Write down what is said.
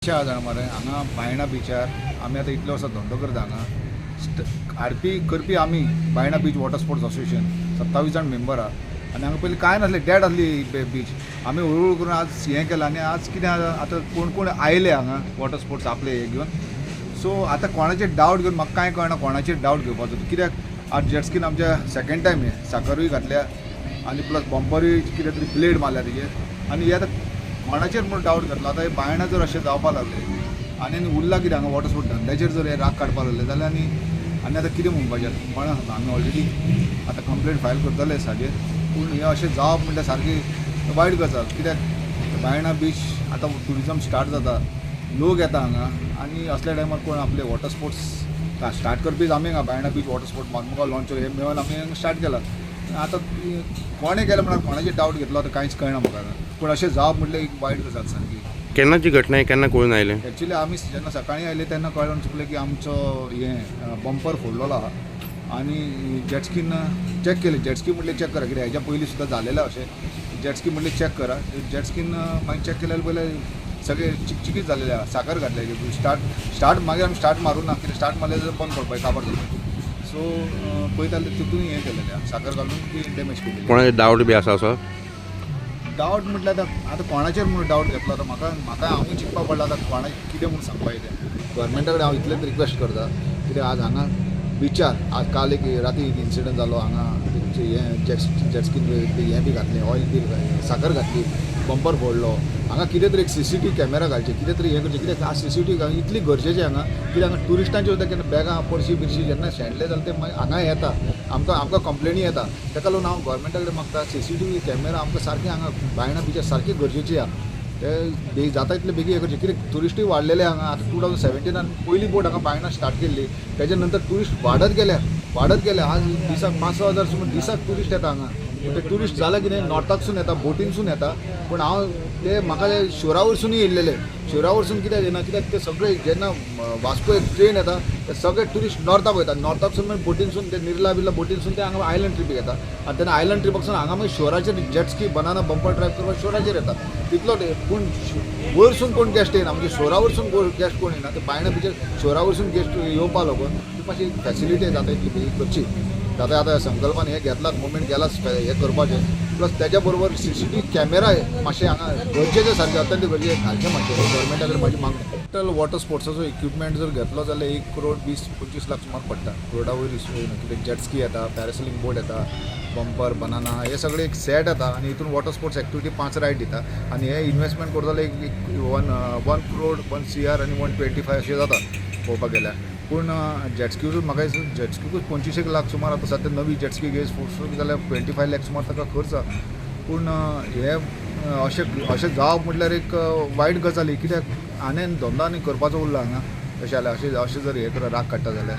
कशें आहा जाणा मरे, हांगा बायणा बिचार आमी आतां इतले वर्सां धंदो करता. हांगा हाडपी करपी आमी Baina beach water sports association 27 जाण मेंबर आहा. आनी हांगा पयलीं कांय नासलें, डेड आसली बीच. आमी हळूहळू करून आज हें केलां आनी आज कितें आहा आतां कोण कोण आयले हांगा वॉटर स्पोर्ट्स आपले हे घेवन. सो आतां कोणाचेर डावट घेवन म्हाका कांय कळना कोणाचेर डावट घेवपाचो, कित्याक आज जेटस्कीन आमच्या सेकेंड टायम हें साकरूय घातल्या आनी प्लस बंपरूय कितें तरी ब्लेड मारल्या तेजेर. आनी हे आतां कोणाचेर म्हूण डावट घेतलो. आतां हे बायणा जर अशें जावपाक लागले आनी उरला कितें हांगा वॉटर स्पोर्ट धंद्याचेर जर हे राग काडपाक लागले जाल्यार आनी आनी आतां कितें म्हणपाचें कोणा. आमी ऑलरेडी आतां कंप्लेंट फायल करतले हाजेर, पूण हें अशें जावप म्हणल्यार सारकी वायट गजाल. कित्याक बायणा बीच आतां ट्युरिजम स्टार्ट जाता, लोक येता हांगा आनी असल्या टायमार कोण आपले वॉटर स्पोर्ट्स स्टार्ट करपीच आमी हांगा Baina beach water sport Marmugao launch हे मेळून आमी स्टार्ट केला. आतां कोणें केलें म्हणल्यार कोणाचेर डावट घेतलो आतां कांयच कळना म्हाका, पूण अशें जावप म्हटल्यार एक वायट गजाल सारकी. केन्नाची घटना आहे, केन्ना कळून आयलें? एक्चुअली आमी जेन्ना सकाळीं आयले तेन्ना कळून चुकलें की आमचो हें बंपर फोडलेलो आहा आनी जेटस्कीन चॅक केलें. जेटस्की म्हटलें चॅक करा, कित्याक हेज्या पयलीं सुद्दां जालेलें अशें. जेटस्की म्हटलें चॅक करा, जेटस्कीन मागीर चॅक केल्यार पयलें सगळें चिकचिकीत जालेलें आहा, साकर घातलेली. स्टार्ट मागीर आमी स्टार्ट मारूं ना, कित्याक स्टार्ट मारलें जाल्यार बंद पडपाचें, काबार जावपाचें. सो पळयता जाल्यार तितून हें केलेलें आहा, साकर घालून ती डॅमेज केलेली. कोणाचेर डावट बी आसा असो? डावट म्हटल्यार आतां आतां कोणाचेर म्हूण डावट घेतलो आतां म्हाका म्हाका हांवूय चिंतपाक पडला आतां कोणा कितें म्हूण सांगपाचें तें. गव्हर्मेंटा कडेन हांव इतलेंच रिक्वेस्ट करता, कित्याक आज हांगा बिचार आज काल एक राती एक इन्सिडंट जालो हांगा, हें जेटस्कीन हें बी घातलें, ऑयल बी साकर घातली, बंपर फोडलो. हांगा कितें तरी एक CCTV camera घालचे, कितें तरी हें करचें, कित्याक आज CCTV इतली गरजेचें हांगा, कित्याक हांगा ट्युरिस्टांचे सुद्दां केन्ना बॅगां पर्शी बिर्शी जेन्ना शेणले जाल्यार ते मागीर हांगा येता, आमकां आमकां कंप्लेनी येता. ताका लागून हांव गव्हर्मेंटा कडेन मागता CCTV camera आमकां सारकें हांगा बायणा बिचार सारकी गरजेची आहा. ते जाता इतले बेगीन हें करचें, कित्याक ट्युरिस्टूय वाडलेले हांगा. आतां 2017 पयली बोट हांगा बायणा स्टार्ट केल्ली, तेज्या नंतर ट्युरिस्ट वाडत गेल्या वाडत गेले. आज दिसाक 5-6 हजार सुमार दिसाक ट्युरिस्ट येता हांगा. ते ट्युरिस्ट जालें कितें नॉर्थाकसून येता, बोटीनसून येता, पूण हांव ते म्हाका शोरा वरसूनय येयल्लेले. शोरा वरसून कित्याक येना, कित्याक ते सगळे जेन्ना वास्को एक ट्रेन येता ते सगळे ट्युरिस्ट नॉर्थाक वयता, नॉर्थाकसून मागीर बोटीनसून ते निर्ला बिर्ला बोटीनसून ते हांगा आयलंड ट्रिपीक येता. आनी तेन्ना आयलंड ट्रिपाकसून हांगा मागीर शोराचेर जेटस्की बनाना बंपर ड्रायव करपाक शोराचेर येता तितलो. पूण वयरसून कोण गेस्ट येना, म्हणजे शोरा वरसून गेस्ट कोण येना, ते बायणा बिचेर शोरा वरसून गेस्ट येवपा लागून ती मातशी फॅसिलिटी जाता इतली बेगीन करची. आतां आतां संकल्पान हें घेतलात, मुवमेंट गेलाच हें करपाचें. प्लस तेज्या बरोबर CCTV camera मातशें हांगा गरजेचें, सारकें अत्यंत गरजेचें घालचें मातशें गव्हर्मेंटा कडेन म्हाजी मागणी. टोटल वॉटर स्पोर्ट्साचो इक्विपमेंट जर घेतलो जाल्यार 1 करोड 20-25 लाख सुमार पडटा. करोडा वयर कितें जेटस्की येता, पॅरासेलिंग बोट येता, बंपर बनाना हे सगळे एक सेट येता आनी हितून वॉटर स्पोर्ट्स एक्टिविटी 5 रायड दिता. आनी हे इन्वेस्टमेंट करता जाल्यार एक 1 करोड 1 CR आनी 125 अशें जाता पळोवपाक गेल्यार. पूण जेटस्कीकूच म्हाका दिसता जेटस्कीकूच 25 लाख सुमार आतां सद्या नवी जेटस्की घेस फोर्स जाल्यार 25 लाख सुमार ताका खर्च आहा. पूण हे अशें अशें जावप म्हटल्यार एक वायट गजाल, कित्याक आनी धंदो आनी करपाचो उरला हांगा. अशें जाल्यार अशें अशें जर हें राग काडटा जाल्यार.